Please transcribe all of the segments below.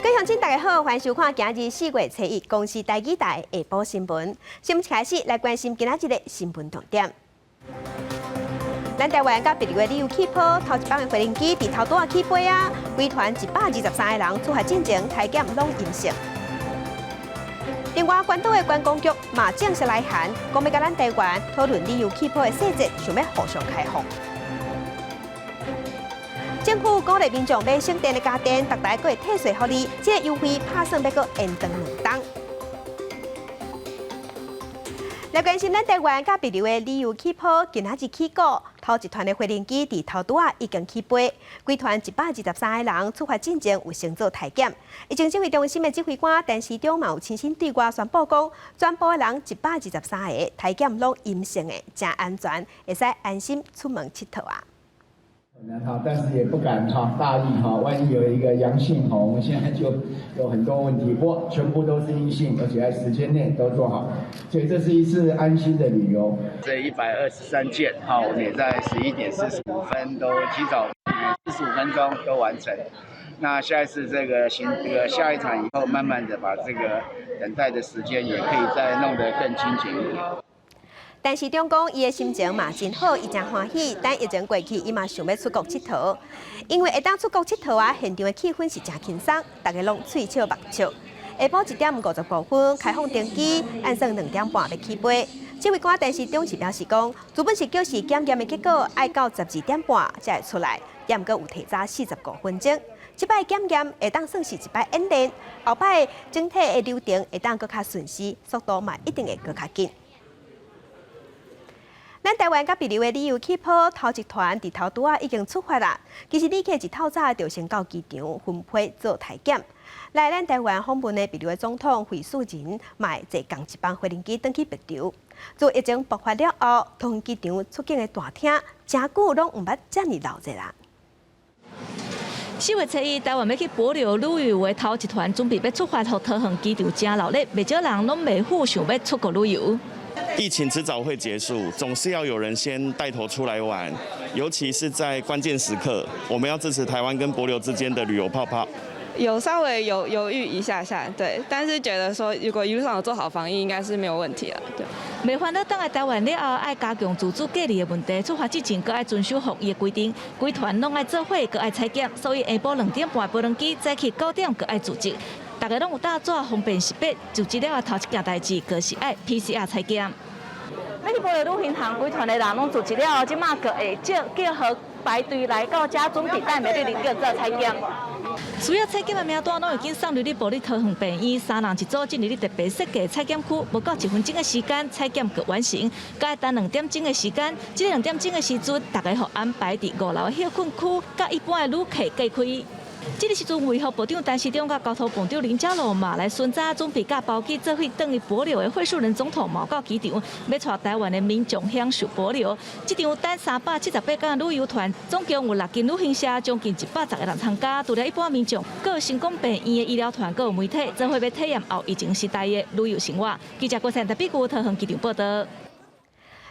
各位鄉親，大家好，歡迎收看今日4月初一公視台語台下晡新聞。新聞開始來關心今仔日的新聞重點。咱台灣佮帛琉的旅遊氣泡，頭一班的飛行機佇頭拄仔起飛啊！規團123個人出發進前，體檢攏陰性。另外，關島的觀光局嘛正式來函，講欲佮咱台灣討論旅遊氣泡的細節，想欲互相開放。政府鼓勵民眾買省電的家電，逐台閣會退稅予你，這個優惠拍算欲閣延長2冬。來關心咱台灣佮帛琉的旅遊氣泡，今仔日起鼓，頭一團的飛行機佇頭拄仔已經起飛，規團123個人出發進前有先做體檢。疫情指揮中心的指揮官陳時中嘛有親身對外宣布講，全部的人123個體檢攏陰性的，誠安全，會使安心出門𨑨迌啊。可能哈，但是也不敢哈大意哈，萬一有一個陽性哈，我們現在就有很多問題。不過全部都是陰性，而且在時間內都做好，所以這是一次安心的旅遊。這123件哈，我們也在11點45分都提早45分鐘都完成。那下一次這個行這個下一場以後，慢慢的把這個等待的時間也可以再弄得更精簡一點。陳時中講，伊的心情嘛真好，伊誠歡喜。等疫情過去，伊嘛想欲出國𨑨迌，因為會當出國𨑨迌啊，現場的氣氛是誠輕鬆，大家攏喙笑目笑。下晡1點55分開放登機，按算2點半欲起飛。指揮官陳時中是表示講，資本是叫是檢驗的結果，愛到12點半才會出來，也毋過有提早45分鐘。這擺檢驗會當算是一擺演練，後擺整體的流程會當閣較順勢，速度嘛一定會閣較緊。咱台灣佮帛琉的旅遊氣泡頭一團佇頭拄仔已經出發啦。其實旅客一透早就先到機場分批做體檢。來咱台灣訪問的帛琉的總統惠恕仁，嘛會坐仝一班飛行機轉去帛琉。自疫情爆發了後，桃園機場出境的大廳，誠久攏毋捌遮爾鬧熱啦。4月初一，台灣欲去帛琉旅遊的頭一團準備欲出發，予桃園機場誠鬧熱，袂少人攏袂赴想欲出國旅遊。疫情遲早會結束，總是要有人先帶頭出來玩，尤其是在關鍵時刻，我們要支持台灣跟帛琉之間的旅遊泡泡。有稍微有猶豫一下下，對，但是覺得說如果一路上有做好防疫，應該是沒有問題了。對。袂煩惱轉來台灣了後，愛加強自主隔離的問題。出發之前，閣愛遵守防疫的規定，規團攏愛做伙，閣愛採檢，所以下晡2點半無飛機，早起9點閣愛集結。大家攏有帶紙方便識別，就這了後頭一件代誌，就是愛 PCR 採檢。欲去帛琉旅行團規團的人攏集結了後，這馬閣會叫叫號排隊來到遮準備等欲入境做採檢。需要採檢的名單攏已經送入咧部立桃園病院，三人一組進入咧特別設計採檢區，無夠1分鐘的時間採檢就完成，閣愛等2點鐘的時間。這兩點鐘的時陣，大家予安排佇5樓的歇睏區，佮一般的旅客隔開。這个時陣，衛福部長陳時中佮交通部長林佳龍嘛來巡查，準備佮包機做伙轉去帛琉的惠恕仁總統嘛到機場，欲帶台灣的民眾享受帛琉。這場等378天旅遊團，總共有六間旅行社，將近110個人參加。除了一般民眾，閣有成功病院的醫療團，閣有媒體，做伙欲體驗後疫情時代的旅遊生活。記者郭善特比古桃園機場報道。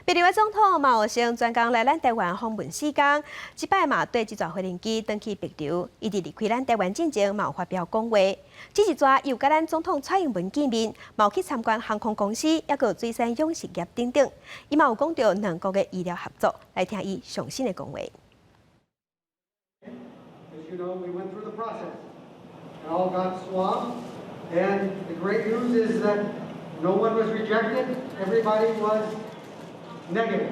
帛琉的總統嘛有先專工來咱台灣訪問4工，這擺嘛綴這逝飛行機轉去帛琉，伊佇離開咱台灣進前嘛有發表講話。這一逝有佮咱總統蔡英文見面，嘛有去參觀航空公司，抑閣有水產養殖業等等。伊嘛有講著兩國的醫療合作，來聽伊上新的講話。 As you know, we went through the process and all got swabbed. And the great news is that no one was rejected. Everybody was negative.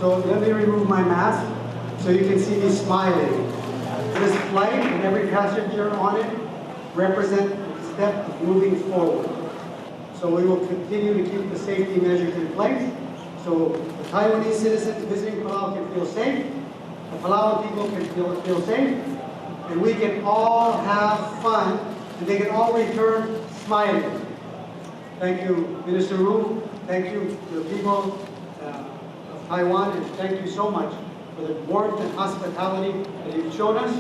So let me remove my mask so you can see me smiling. This flight and every passenger on it represent a step of moving forward. So we will continue to keep the safety measures in place so the Taiwanese citizens visiting Palau can feel safe, the Palauan people can feel safe, and we can all have fun, and they can all return smiling. Thank you, Minister Wu. Thank you to the people of Taiwan, and thank you so much for the warmth and hospitality that you've shown us.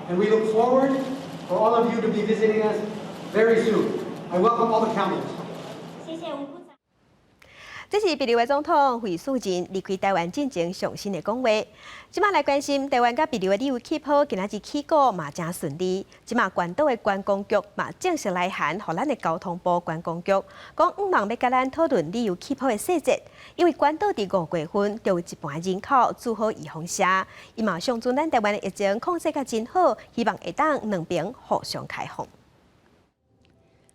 And we look forward for all of you to be visiting us very soon. I welcome all the camels. 這是帛琉的總統惠恕仁離開臺灣進前上新的講話。這馬來關心臺灣佮帛琉的旅遊氣泡，今仔日起鼓嘛誠順利。這馬關島的觀光局嘛正式來函，予咱的交通部觀光局，講向望欲佮咱討論旅遊氣泡的細節。因為關島佇5月份就有一半人口注好預防射，伊嘛相準咱臺灣的疫情控制甲真好，希望會當兩邊互相開放。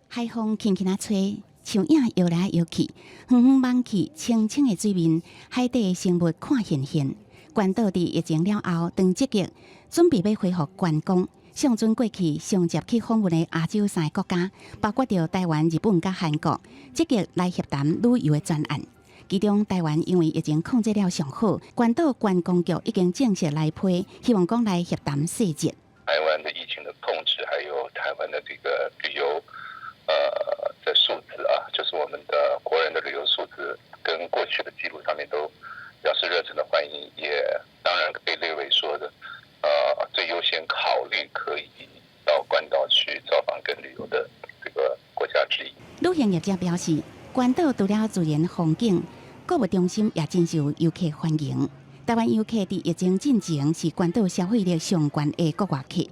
海風輕輕仔吹。樹影搖來搖去，遠遠望去，清清的水面，海底的生物看現現。關島佇疫情了後，當積極準備欲恢復觀光。上陣過去上接去訪問的亞洲三个國家，包括著臺灣、日本佮韓國，積極來協談旅遊的專案。其中，臺灣因為疫情控制了上好，關島觀光局已經正式來批，希望講來協談細節。臺灣的疫情的控制，還有臺灣的這個旅遊的數字啊，就是我們的國人的旅遊數字，跟過去的記錄上面都表示熱忱的歡迎，也當然被列為說的，最優先考慮可以到關島去造訪跟旅遊的這個國家之一。旅行業者表示，關島除了自然風景，購物中心也真受遊客歡迎。臺灣遊客佇疫情進前是關島消費力上懸的國外客。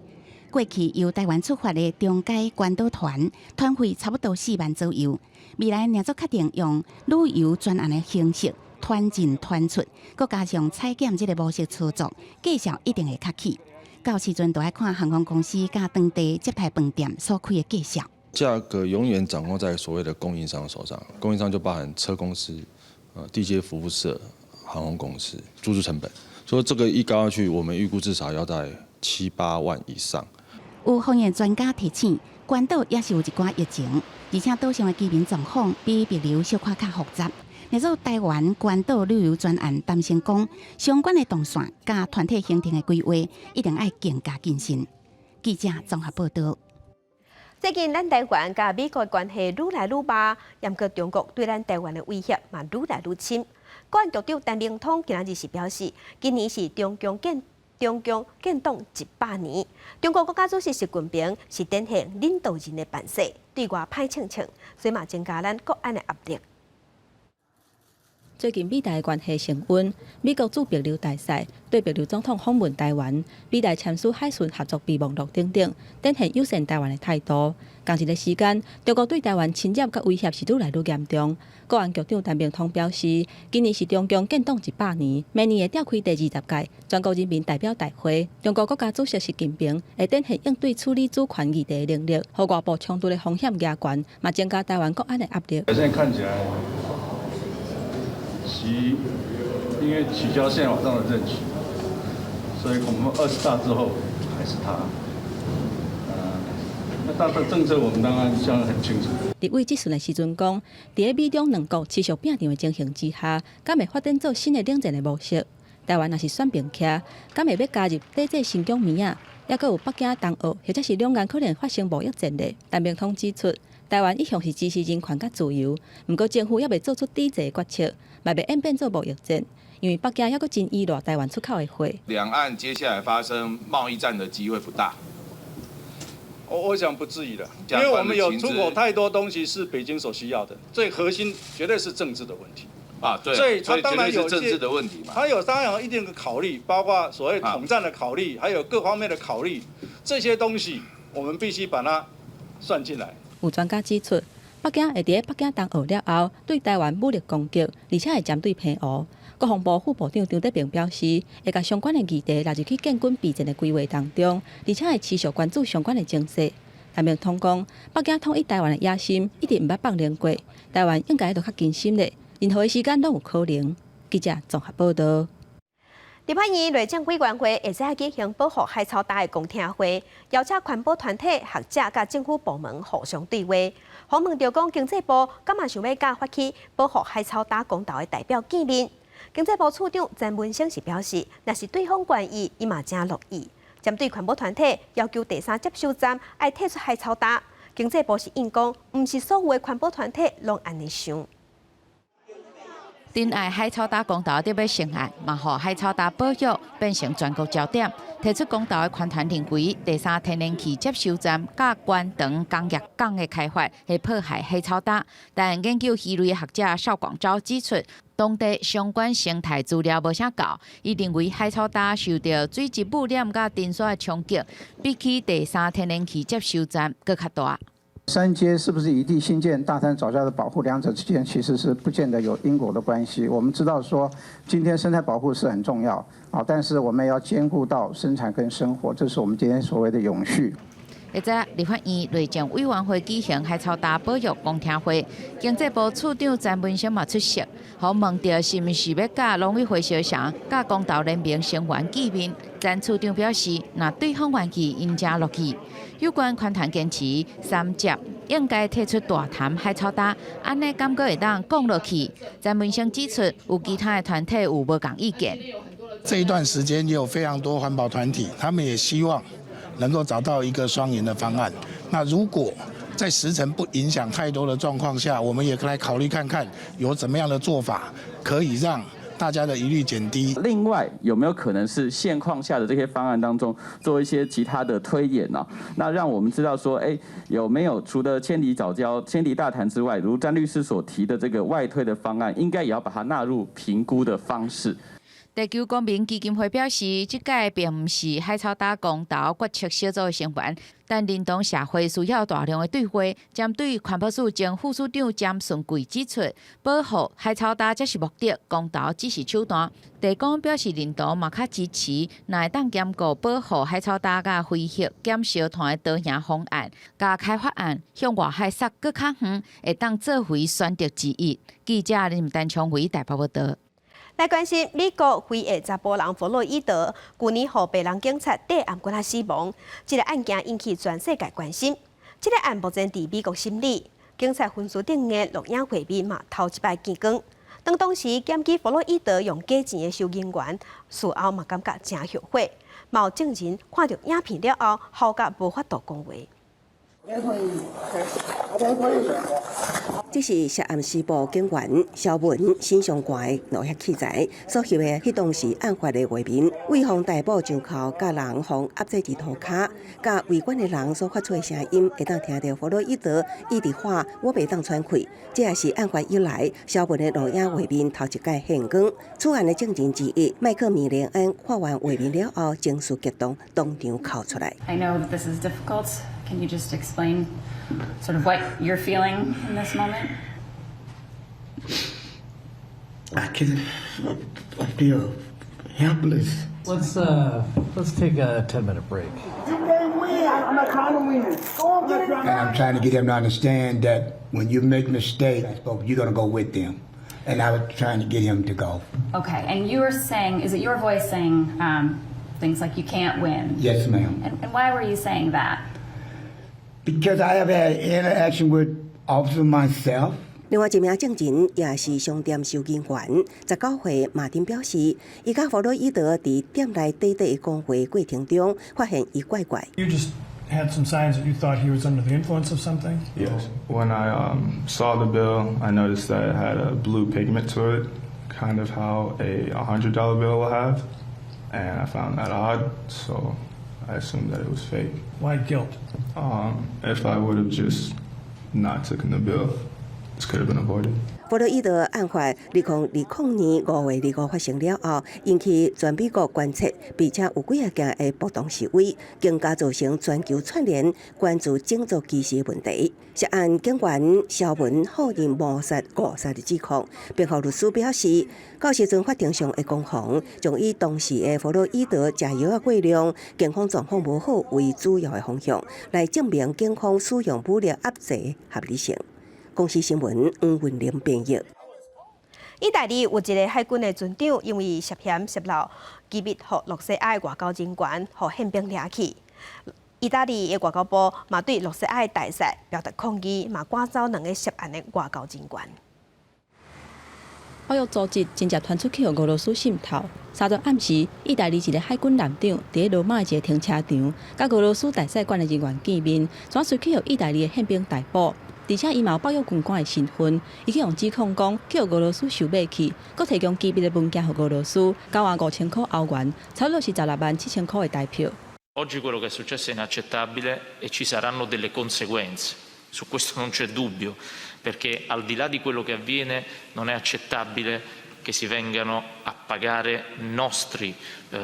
過去由臺灣出發的中階關島團，團費差不多4萬左右。未來若做確定用旅遊專案的形式，團進團出，閣加上採檢這個模式操作，價數一定會較起。到時陣就愛看航空公司佮當地接待飯店所開的價數。價格永遠掌握在所謂的供應商手上，供應商就包含車公司、地接服務社、航空公司、住宿成本。所以這個一高上去，我們預估至少要在七八萬以上。有防疫專家提醒，關島也是有一寡疫情，而且島上的居民狀況比帛琉小可較複雜。若做臺灣關島旅遊專案，擔心講相關的動線佮團體行程的規劃，一定愛更加謹慎。記者綜合報道。最近咱臺灣佮美國關係愈來愈峇，毋過中國對咱臺灣的威脅嘛愈來愈深。國安局長陳明通今仔日是表示，今年是中共建黨100年，中國國家主席習近平是典型領導人的範式，對外歹衝衝，所以嘛增加咱國安的壓力。最近美台關係升溫，美國駐帛琉大使對帛琉總統訪問臺灣，美台簽署海巡合作備忘錄等等，展現友善臺灣的態度。仝一个時間，中國對臺灣侵佔佮威脅是愈來愈嚴重。國安局長陳明通表示，今年是中共建黨100年，明年會召開第20屆全國人民代表大會。中國國家主席習近平會展現應對處理主權議題的能力，予外部衝突的風險加懸，嘛增加臺灣國安的壓力。現在看起來，習因為取消憲法上的任期，所以恐怕二十大之後還是他。那他的政策我們當然相當很清楚。立委質詢的時陣講，佇咧美中兩國持續拼場的情形之下，敢會發展做新的冷戰的模式？臺灣若是選邊徛，敢會欲加入抵制新疆棉仔？抑閣有北京冬奧，或者是兩岸可能發生貿易戰咧？陳明通指出，臺灣一向是支持人權佮自由，毋過政府猶未做出抵制的決策，嘛袂演變做貿易戰，因為北京猶閣真依賴臺灣出口的貨。兩岸接下來發生貿易戰的機會不大。我想不至於的，因為我們有出口太多東西是北京所需要的，最核心絕對是政治的問題。啊，對，所以他當然有政治的問題嘛。他有當然有一定的考慮，包括所謂統戰的考慮，還有各方面的考慮，這些東西我們必須把它算進來。有專家指出，北京會佇咧北京冬奧了後，對臺灣武力攻擊，而且會針對澎湖。國防部副部長張德平表示，會共相關的議題納入去建軍備戰的規劃當中，而且會持續關注相關的情勢。陳明通講，北京統一臺灣的野心一直毋捌放寬過，臺灣應該都較謹慎咧，任何的時間攏有可能。記者綜合報道。立法院內政委員會會使舉行保護海草礁的公聽會，邀請環保團體、學者佮政府部門互相對話。訪問著講經濟部敢嘛想欲佮發起保護海草礁公投的代表見面。經濟部次長曾文生是表示，若是對方願意，伊嘛誠樂意。針對環保團體要求第三接收站愛退出海草礁，經濟部是應講，毋是所有的環保團體攏按呢想。珍愛海草礁公投得欲成案，嘛予海草礁保育變成全國焦點。提出公投的環團認為，第三天然氣接收站佮關長工業港的開發會破壞海草礁。但研究魚類的學者邵廣昭指出，當地相關生態資料無啥夠，伊認為海草礁受著水質污染佮沉沙的衝擊，比起第三天然氣接收站閣較大。三接是不是移地興建大潭藻礁的保護，兩者之間其實是不見得有因果的關係。我們知道說，今天生態保護是很重要啊，但是我們要兼顧到生產跟生活，這是我們今天所謂的永續。下晝立法院內政委員會舉行海草礁保育公聽會，經濟部次長詹文生嘛出席，予問著是毋是欲佮農委會相聲，佮公投聯盟成員見面，詹處長表示，若對方願意，𪜶誠樂意。有關環團堅持三接應該退出大潭海草礁，按呢敢閣會當講落去。詹文生指出，有其他的團體有無仝意見。這一段時間也有非常多環保團體，他們也希望能夠找到一個雙贏的方案。那如果在時程不影響太多的狀況下，我們也可以來考慮看看有怎麼樣的做法可以讓大家的疑慮減低。另外，有沒有可能是現況下的這些方案當中做一些其他的推演呢？那讓我們知道說，哎，有沒有除了遷離藻礁、遷離大潭之外，如詹律師所提的這個外推的方案，應該也要把它納入評估的方式。地球公民基金會表示，這屆並毋是海草礁公投決策小組的成員，但認同社會需要大量的對話。針對環保署前副署長詹順貴指出，保護海草礁才是目的，公投只是手段。地公表示認同，嘛較支持，若會當兼顧保護海草礁佮非核減燒炭的多贏方案，共開發案向外海捒閣較遠，會當做為選擇之一。記者林丹昌偉台北報導。來關心美國非裔查埔人弗洛伊德，舊年予白人警察硩頷骨仔死亡，這个案件引起全世界關心。這个案目前佇美國審理，警察分區頂的錄影畫面嘛，頭一擺見光。當當時檢舉弗洛伊德用假錢的收銀員，事後嘛感覺誠後悔。嘛有證人看著影片了後，哭甲無法度講話。這是涉案西部警員蕭文身上掛的錄影器材，所翕的彼當時案發的畫面，對方逮捕上銬，佮人予壓制佇塗跤，佮圍觀的人所發出的聲音，會當聽著弗洛伊德一直喊我袂當喘氣。這也是案發以來蕭文的錄影畫面頭一擺現光。此案的證人之一麥克米連恩看完畫面了後，情緒激動，當場哭出來。 I know that this is difficult. Can you just explain sort of what you're feeling in this moment? I can. I feel helpless. Let's take a 10-minute break. You can't win. I'm not trying to win. Go on, get it. And I'm trying to get him to understand that when you make mistakes, you're gonna go with them. And I was trying to get him to go. Okay, and you were saying, is it your voice saying things like you can't win? Yes, ma'am. And why were you saying that? Because I have had interaction with officers myself. 另外一名證人也是商店收銀員，19歲馬丁表示，伊佮弗洛伊德佇店內短短的講話過程中，發現伊怪怪。 You just had some signs that you thought he was under the influence of something? Yes. When I saw the bill, I noticed that it had a blue pigment to it, kind of how a $100 bill will have, and I found that odd, so I assumed that it was fake. Why guilt? If I would have just not taken the bill, this could have been avoided. 弗洛伊德案發2020年5月25發生了後，引起全美國關切，並且有幾仔件的暴動示威，更加造成全球串聯關注種族歧視問題。涉案警員蕭文否認謀殺、誤殺的指控，辯護律師表示，到時陣法庭上的攻防，將以當時的弗洛伊德食藥仔過量、健康狀況無好為主要的方向，來證明警方使用武力壓制合理性。公視新聞黃文玲編譯。意大利有一个海軍的船長，因為涉嫌洩露機密予露西亞的外交人員，予憲兵掠去。意大利的外交部嘛對露西亞的大使表達抗議，嘛趕走兩个涉案的外交人員。北約組織真正傳出去予俄羅斯滲透。三號暗時，意大利一个海軍艦長佇羅馬的一个停車場，佮俄羅斯大使館的人員見面，轉隨去予意大利的憲兵逮捕。而且伊嘛有北約軍官的身份，伊去予指控講去予俄羅斯收買去，閣提供機密的文件予俄羅斯，交換5000箍歐元，差不多是16萬7千箍的台票。 Oggi quello che è successo è inaccettabile e ci saranno delle conseguenze. Su questo non c'è dubbio, perché al di là di quello che avviene non è accettabile che si vengano a pagare nostri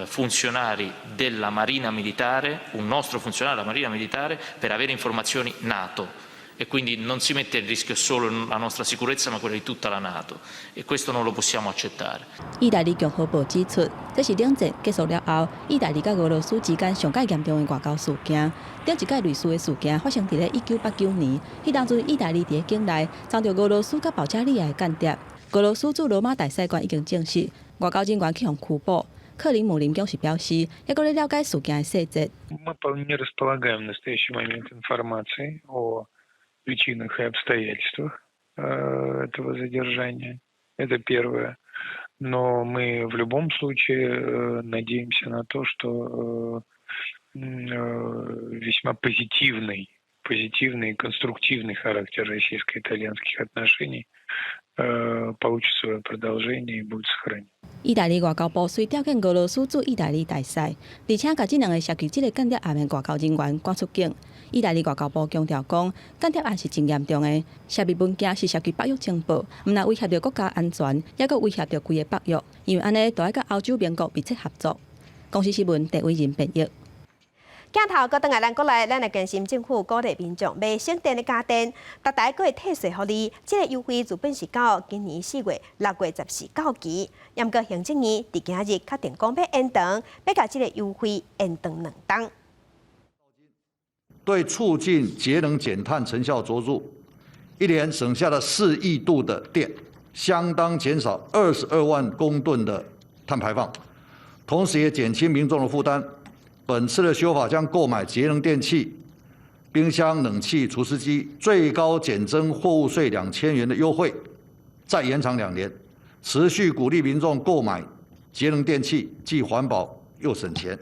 funzionari della Marina Militare, un nostro funzionario della Marina Militare, per avere informazioni NATO. E quindi non si mette in rischio solo la nostra sicurezza, ma quella di tutta la NATO. E questo non lo possiamo accettare. 意大利共和報指出，這是冷戰結束了後，意大利佮俄羅斯之間上蓋嚴重的外交事件。頂一擺類似的事件發生佇咧1989年，彼當陣意大利佇咧境內贓著俄羅斯佮保加利亞的間諜。俄羅斯駐羅馬大使館已經證實，外交人員去予拘捕。克里姆林宮是表示，猶閣咧了解事件的細節。 Мы не располагаем в настоящий момент информацией о причинах и обстоятельствах этого задержания. Это первое. Но мы в любом случае надеемся на то, что весьма позитивный и конструктивный характер российско-итальянских отношений получит свое продолжение и будет сохранен. 意大利外交部隨調遣俄羅斯駐意大利大使，而且共這兩个涉及這个間諜案的外交人員趕出境。意大利外交部強調講，間諜案是真嚴重的，涉密文件是涉及北約情報，毋但威脅著國家安全，猶閣威脅著規个北約。因為按呢，著愛佮歐洲盟國密切合作。公視新聞鄭偉仁編譯。鏡頭閣轉來咱國內，咱來關心政府鼓勵民眾買省電的家電，逐台閣會退稅予你。這个優惠自本是到今年4月6月14到期。毋過行政院佇今日確定講欲延長，欲共這个優惠延長2冬。對促進節能減碳成效卓著，一年省下了4億度的電，相當減少22萬公噸的碳排放，同時也減輕民眾的負擔。本次的修法將購買節能電器、冰箱、冷氣、除濕機最高減徵貨物稅2000元的優惠，再延長2年，持續鼓勵民眾購買節能電器，既環保又省錢。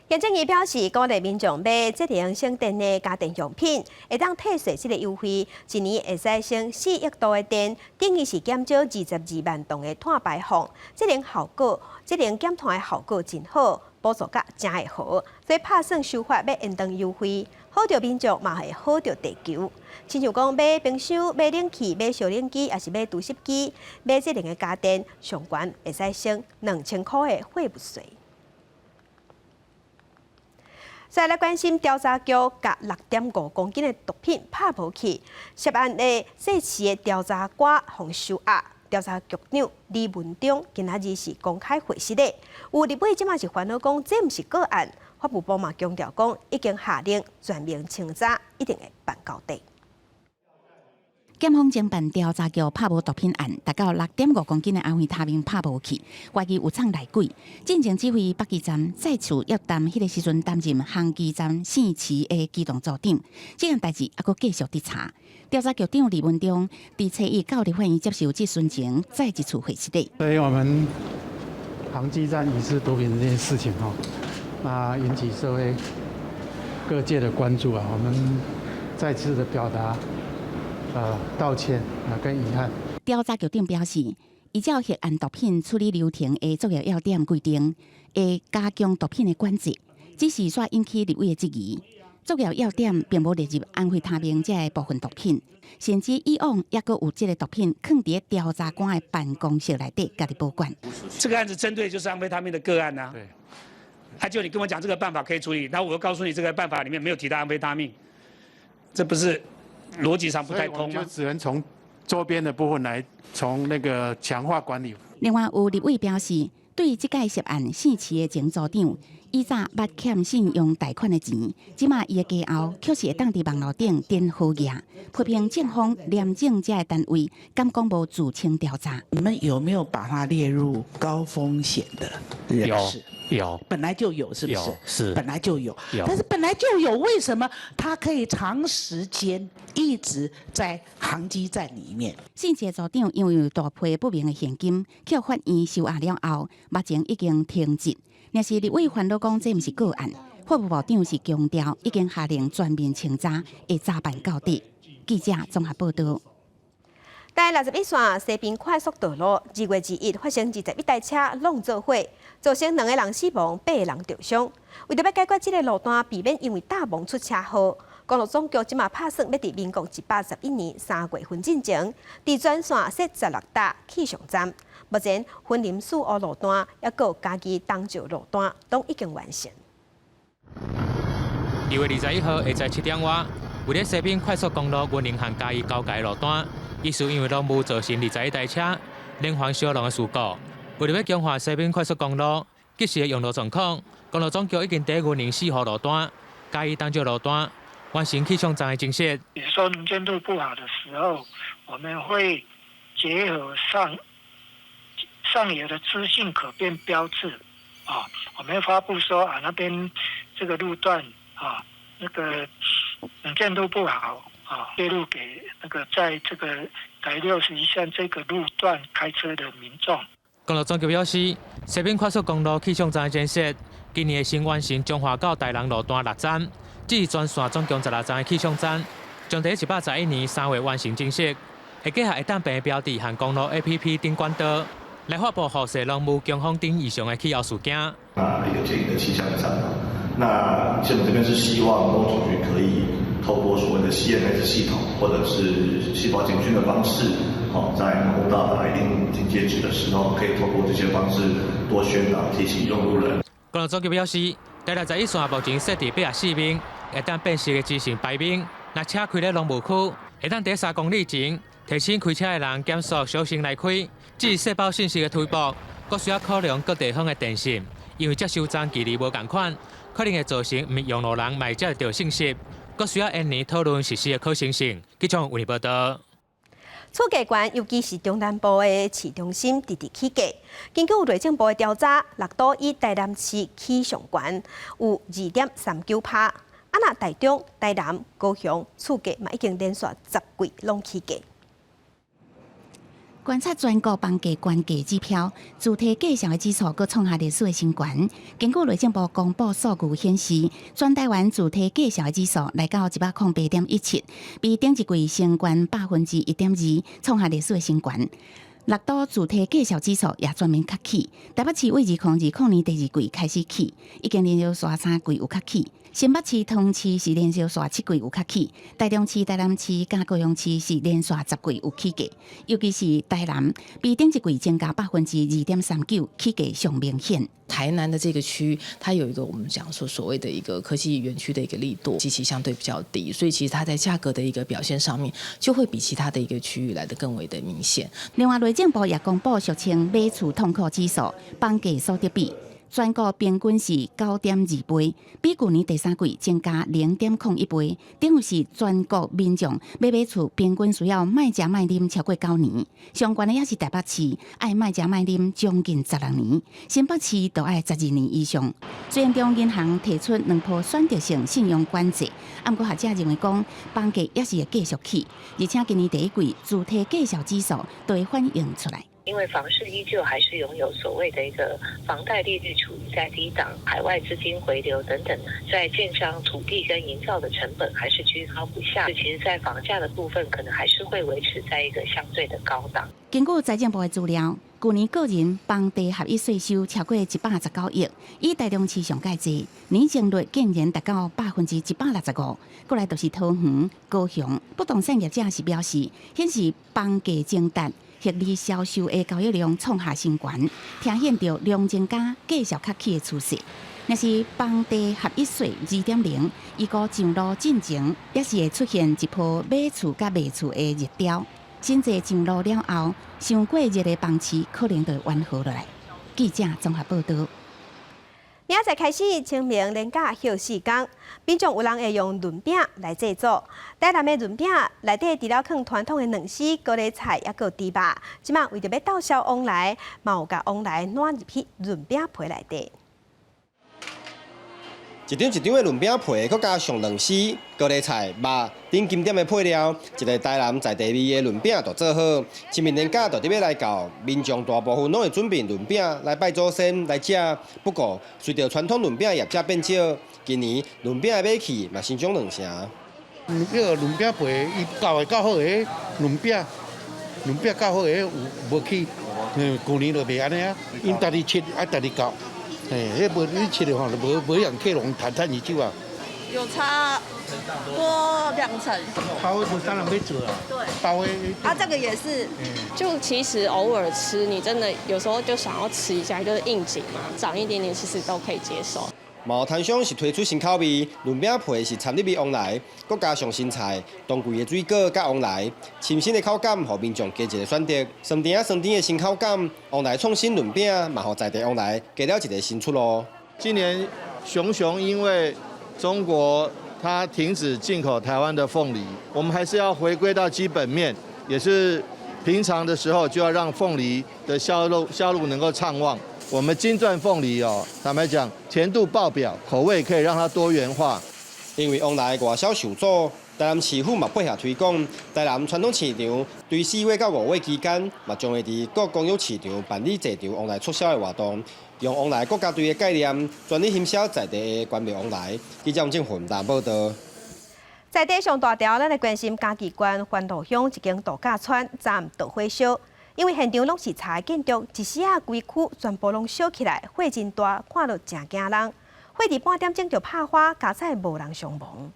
行政院表示，鼓勵民眾買節能省電的家電用品，會當退稅這个優惠，一年會使省4億度的電，等於是減少22萬噸的碳排放。節能效果，節能減碳的效果真好，補助額誠會好，所以拍算修法欲延長優惠，好著民眾嘛會好著地球。親像講買冰箱、買冷氣、買燒冷機，抑是買除濕機、買節能的家電，上懸會使省2000箍的貨物稅。再來關心調查局共6.5公斤的毒品拍無去，涉案的細飼的調查官予收押。調查局長李文忠今仔日是公開回釋的，有立委這馬是煩惱講這毋是個案，法務部嘛強調講已經下令全面清查，一定會辦到底。檢方偵辦調查局拍無毒品案，達到6.5公斤的安非他命拍無去，懷疑有藏內鬼。進前指揮北基站再次約談，彼个時陣擔任航機站姓池的機動組長，這項代誌猶閣繼續佇查。調查局長李文忠佇初一到立法院接受質詢前，再一次回釋的。所以我們航機站遺失毒品這件事情，吼，那引起社會各界的關注啊，我們再次的表達道歉啊，跟遺憾。調查局長表示，依照涉案毒品處理流程的作業要點規定，會加強毒品的管制，只是煞引起立委的質疑。作業要點並無列入安非他命這个部分毒品，甚至以往猶閣有這个毒品囥佇調查官的辦公室內底，家己保管。這個案子針對就是安非他命的個案啊。對。他就你跟我講這個辦法可以處理，然後我又告訴你這個辦法裡面沒有提到安非他命，這不是邏輯上不太通嗎？就只能從周邊的部分來從那個強化管理。另外有立委表示，對這屆涉案姓池的前組長，以早捌欠信用貸款的錢，這馬伊的家後確實會當佇網路頂展好額，批評政方廉政這个單位，敢講無自清調查。你們有沒有把它列入高風險的人士？有，本來就有，是不是？是，本來就有。有，但是本來就有，為什麼他可以長時間一直在航機站裡面？姓池組長因為有大批不明的現金，去法院收押了後，目前已經停職。若是立委煩惱講這毋是個案，法務部長是強調已經下令全面清查，會查辦到底。記者綜合報道。台61線西濱快速道路2月21發生21台車攏做伙，造成兩个人死亡，八个人著傷。為著欲解決這个路段，避免因為搭懵出車禍，公路總局這馬拍算欲佇民國111年3月份進前，佇全線設16搭氣象站。目前雲林四湖路段，抑閣有嘉義東石路段，攏已經完成。2月21號下晝7點外，位咧西濱快速公路雲林和嘉義交界路段，疑似因為濃霧造成21台車連環燒龍的事故。為著欲強化西濱快速公路即時的用路狀況，公路總局已經佇雲林四湖路段、嘉義東石路段完成氣象站的增設。比如說能見度不好的時候，我們會結合上上游的資訊可辨標誌啊，我們會發布說啊，那邊這個路段啊，那個能見度不好啊，揭露給那個在這個台61線這個路段開車的民眾。公路總局表示，西濱快速公路氣象站的建設，今年會先完成彰化到台南路段六站，至於全線總共16站的氣象站，將佇111年3月完成增設。會結合會當辨標誌和公路 APP 等管道，來發布雨勢濃霧、強風等異常的氣候事件。那一個簡易的氣象站，那其實我們這邊是希望公路總局可以透過所謂的 CMS 系統，或者是細胞簡訊的方式，好，在濃霧到達一定警戒值的時候，可以透過這些方式多宣導提醒用路人。公路總局表示，台61線目前設置84面會當辨識的資訊牌面，若車開咧濃霧區，會當佇3公里前提醒開車的人減速，小心來開。至於細胞信息的推播，閣需要考量各地方的電信，因為接收站距離無仝款，可能會造成毋用路人嘛會接著信息，閣需要研擬討論實施的可行性。記者為你報道。厝價懸，尤其是中南部的市中心，直直起價。根據內政部的調查，六都以台南市起上懸，有2.39趴。啊，若台中、台南、高雄厝價嘛已經連續10季攏起價。觀察全國房價懸價指標，主體價數的指數閣創下歷史的新高。根據內政部公布數據顯示，全台灣主體價數的指數來到108.17，比頂一季升懸1.2%，創下歷史的新高。六都主體價數指數也全面較起，台北市為2020年第二季開始起，已經連續3季有較起。新北市、桃園市是連續7季有較起，台中市、台南市佮高雄市是連續10季有起價，尤其是台南比頂一季增加2.39%，起價上明顯。台南的這個區，它有一個我們講說所謂的一個科技園區的一個力度，基期相對比較低，所以其實它在價格的一個表現上面，就會比其他的一個區域來得更為的明顯。另外，內政部也公布俗稱買厝痛苦指數，房價所得比。全國平均是9.2倍，比舊年第三季增加0.01倍。等於是全國民眾欲買厝平均需要莫食莫啉超過9年，上懸的也是台北市，愛莫食莫啉將近16年，新北市就愛12年以上。雖然中央銀行提出兩波選擇性信用管制，毋過學者認為講房價猶是會繼續起，而且今年第一季主體價數指數都會反映出來。因為房市依舊還是擁有所謂的一個房貸利率處於在低檔，海外資金回流等等，在建商土地跟營造的成本還是居高不下。其實，在房價的部分，可能還是會維持在一個相對的高檔。根據財政部的資料，舊年個人房地合一稅收超過119億，以台中市上蓋濟，年增率竟然達到165%。過來就是桃園、高雄，不動產業者是表示，顯示房價增值。合理銷售的交易量創下新高，凸顯著量增加、價數較起的趨勢。若是房地合一稅2.0，預估上路進前，猶是會出現一波買厝佮賣厝的熱潮。新制上路了後，傷過熱的房市可能就會緩和落來。記者綜合報道。明仔載開始清明連假休四工，民眾有人會用潤餅來祭祖。台南的潤餅內底除了囥傳統的軟絲、高麗菜，抑閣豬肉。這馬為著欲鬥消往來，嘛有共往來攏入去潤餅皮內底。一張一張的潤餅皮，閣加上軟絲、高麗菜、肉等經典的配料，一个台南在地味的潤餅就做好。清明連假就佇欲來到，民眾大部分攏會準備潤餅來拜祖先來食。不過，隨著傳統潤餅業者變少，今年潤餅的買氣嘛成長兩成。那个潤餅皮，伊厚的較好的潤餅，潤餅較好的有無去？嗯，舊年就袂按呢啊，𪜶家己切愛家己校，嘿，彼無你切的吼，就無無讓客攏趁趁伊手啊。有差多兩成。包的無啥人欲做啊。對。包的。啊，這個也是。就其實偶爾吃，你真的有時候就想要吃一下，就是應景嘛，漲一點點其實都可以接受。嘛有攤商是推出新口味，潤餅皮是摻入去旺來，閣加上新菜、當季的水果佮旺來，清新的口感，予民眾加一個選擇。酸甜仔酸甜的新口感，旺來創新潤餅，嘛予在地旺來加了一個新出路。今年熊熊因為中國它停止進口台灣的鳳梨，我們還是要回歸到基本面，也是平常的時候就要讓鳳梨的銷路銷路能夠暢旺。我們金鑽鳳梨哦，坦白講，甜度爆表，口味可以讓它多元化。因為旺來外銷受阻，台南市府嘛配合推廣。台南傳統市場對4月到5月期間，嘛將會佇各公有市場辦理濟場旺來促銷的活動，用旺來國家隊的概念，全力行銷在地的關廟旺來。記者王正雲台報道。在地上大條，咱來關心嘉義縣番路鄉一間度假村昨暗著火燒。因為現場攏是柴建築，一時仔規區全部攏燒起來，火真大，看著誠驚人。火佇半點鐘就拍花，佳哉無人傷亡。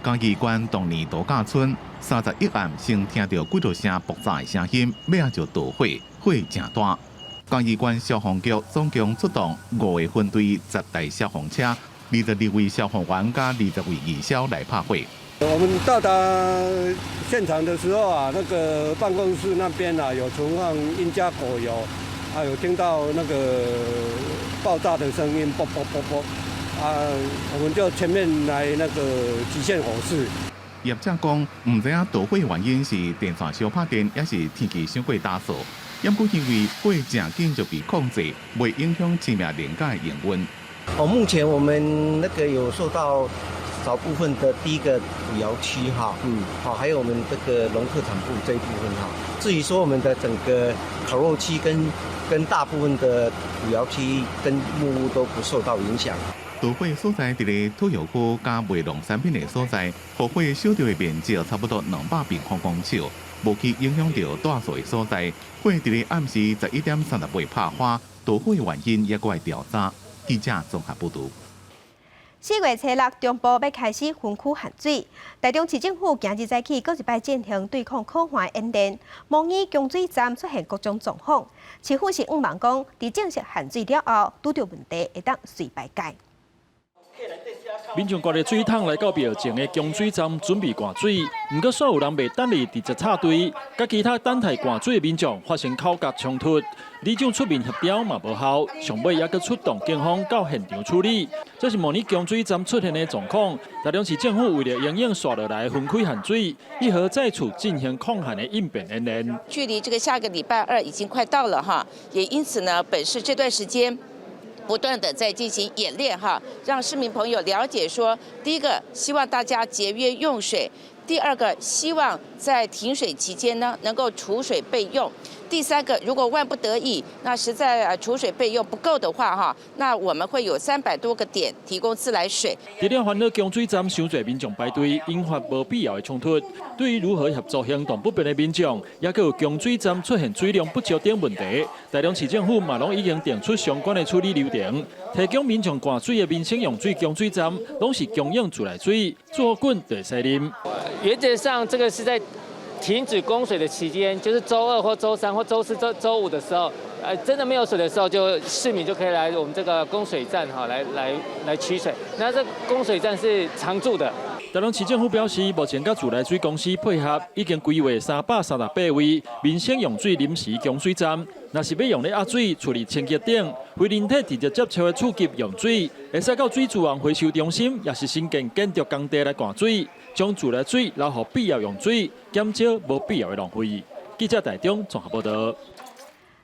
嘉義縣當年度假村31暗先聽著幾多聲爆炸的聲音，尾仔就著火，火誠大。嘉義縣消防局總共出動五個分隊、10台消防車、22位消防員佮20位義消來拍火。我們到達現場的時候啊，那個辦公室那邊啊有存放印加果油，啊有聽到那個爆炸的聲音，啵啵啵啵，啊，我們就前面來那個極限火勢。業者講，毋知影著火原因是電線燒拍電，抑是天氣傷過焦燥。毋過因為火誠緊就被控制，袂影響生命連架的營運。哦，目前我們那個有受到少部分的第一個土窯區哈，好，還有我們這個農特產部這一部分哈。至於說我們的整個烤肉區跟大部分的土窯區跟木屋都不受到影響。著火所在佇咧土窯區佮賣農產品的所在，予火燒著的面積差不多200平方公尺，無去影響著住宿的所在。火佇咧暗時11點38拍花，著火原因猶閣愛調查。記者綜合報導。4月初6，中部欲開始分區限水。台中市政府今日早起，閣一擺進行對抗苦旱演練，模擬供水站出現各種狀況。市府是向望講，佇正式限水了後，拄著問題會當隨排解。民眾掛著水桶來到廟前的供水站準備灌水，毋過煞有人袂等哩直接插隊，佮其他等待灌水的民眾發生口角衝突。里長出面協調嘛無效，上尾猶閣出動警方到現場處理。這是模擬供水站出現的狀況。台中市政府為著因應紲落來分區限水，一號再次進行抗旱的應變演練。距離這個下個禮拜二已經快到了哈，也因此呢，本市這段時間不斷的在進行演練哈，讓市民朋友了解說，第一個希望大家節約用水，第二個希望在停水期間呢能夠儲水備用，第三個如果萬不得已，那實在儲水備用不夠的話哈，那我們會有300多個點提供自來水。除了煩惱供水站傷濟民眾排隊，引發無必要的衝突。對於如何協助行動不便的民眾，也閣有供水站出現水量不足等問題，台中市政府嘛攏已經定出相關的處理流程，提供民眾灌水的民生用水供水站，攏是供應自來水，做滾就會使啉。原則上，這個是在停止供水的期間，就是週二或週三或週四、週五的時候，真的沒有水的時候，就市民就可以來我們這個供水站哈，來取水。那這供水站是常駐的。台中市政府表示，目前佮自來水公司配合，已經規劃338位民生用水臨時供水站。若是欲用咧壓水處理清潔等，非人體直接接觸的次級用水，會使到水資源回收中心，抑是新建建築工地來灌水，將自來水留予必要用水，減少無必要的浪費。記者台中綜合報導。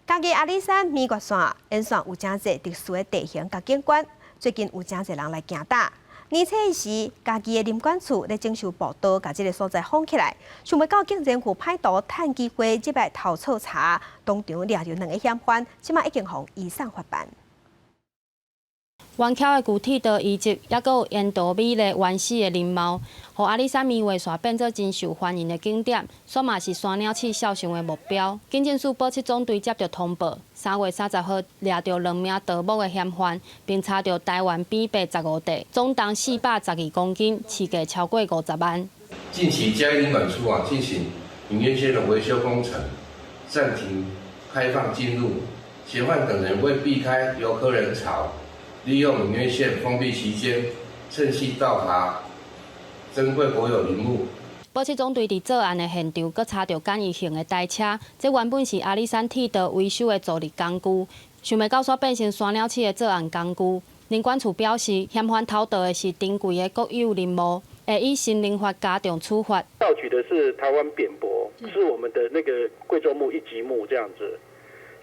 嘉義阿里山明月線沿線有誠濟特殊的地形佮景觀，最近有誠濟人來行踏。年初一時，嘉義的林管處咧整修步道，共這个所在封起來，想袂到竟然有歹徒趁機會入來偷錯柴，當場掠著兩个嫌犯，這馬已經予移送法辦。彎曲的舊鐵道遺跡，抑閣有沿途美麗原始的林貌，予阿里山眠月線變做真受歡迎的景點，煞嘛是山鳥鼠痟想的目標。警政署保七總隊接著通報，3月30號掠著兩名盜木的嫌犯，並查著台灣扁柏15塊，總重412公斤，市價超過50萬。近期嘉義林管處啊進行明月線的維修工程，暫停開放進入，嫌犯等人為避開遊客人潮，利用明月線封閉期間，趁隙盜伐珍貴國有林木。保七總隊佇作案的現場，閣查著簡易型的台車，這原本是阿里山鐵道維修的助力工具，想袂到煞變成山鳥鼠的作案工具。林管處表示，嫌犯偷盜的是珍貴的國有林木，會依森林法加重處罰。盜取的是台灣扁柏，是我們的那個貴重木一級木這樣子，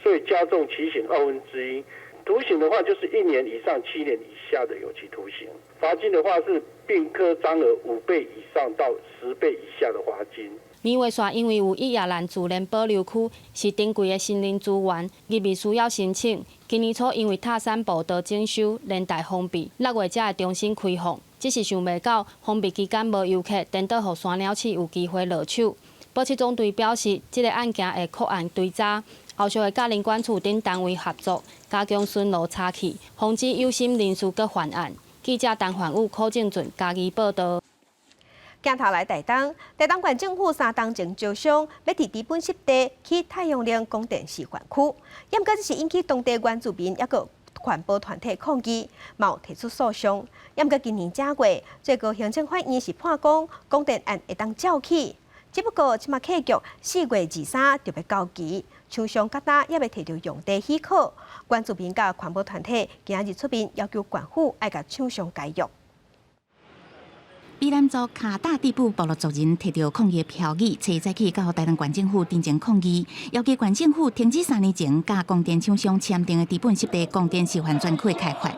所以加重其刑1/2。徒刑的話就是1年以上7年以下的有期徒刑，罰金的話是併科贓額5倍以上到10倍以下的罰金。眠月線因為有一葉蘭自然保留區，是珍貴的森林資源，入面需要申請。今年初因為塔山步道整修連帶封閉，6月才會重新開放。只是想袂到封閉期間無遊客，顛倒予山鳥鼠有機會落手。保七總隊表示，這个案件會擴案追查，後續會佮林管處等單位合作，加強巡邏查緝，防止有心人士閣犯案。記者陳焕武、柯正俊嘉義報導。鏡頭來台東，台東縣政府三冬前招商，欲佇知本濕地起太陽能光電示範區，毋過這是引起當地原住民抑閣環保團體抗議，嘛有提出訴訟。毋過今年正月，最高行政法院是判講光電案會當照起，只不過這馬契約4月23就欲到期，廠商佮今猶未提著用地許可，原住民佮環保團體今仔日出面要求縣府愛共廠商解約。卑南族卡達地部部落族人提著抗議標語，初早起到台東縣政府陣前抗議，要求縣政府停止3年前佮光電廠商簽訂的知本濕地光電示範專區開發。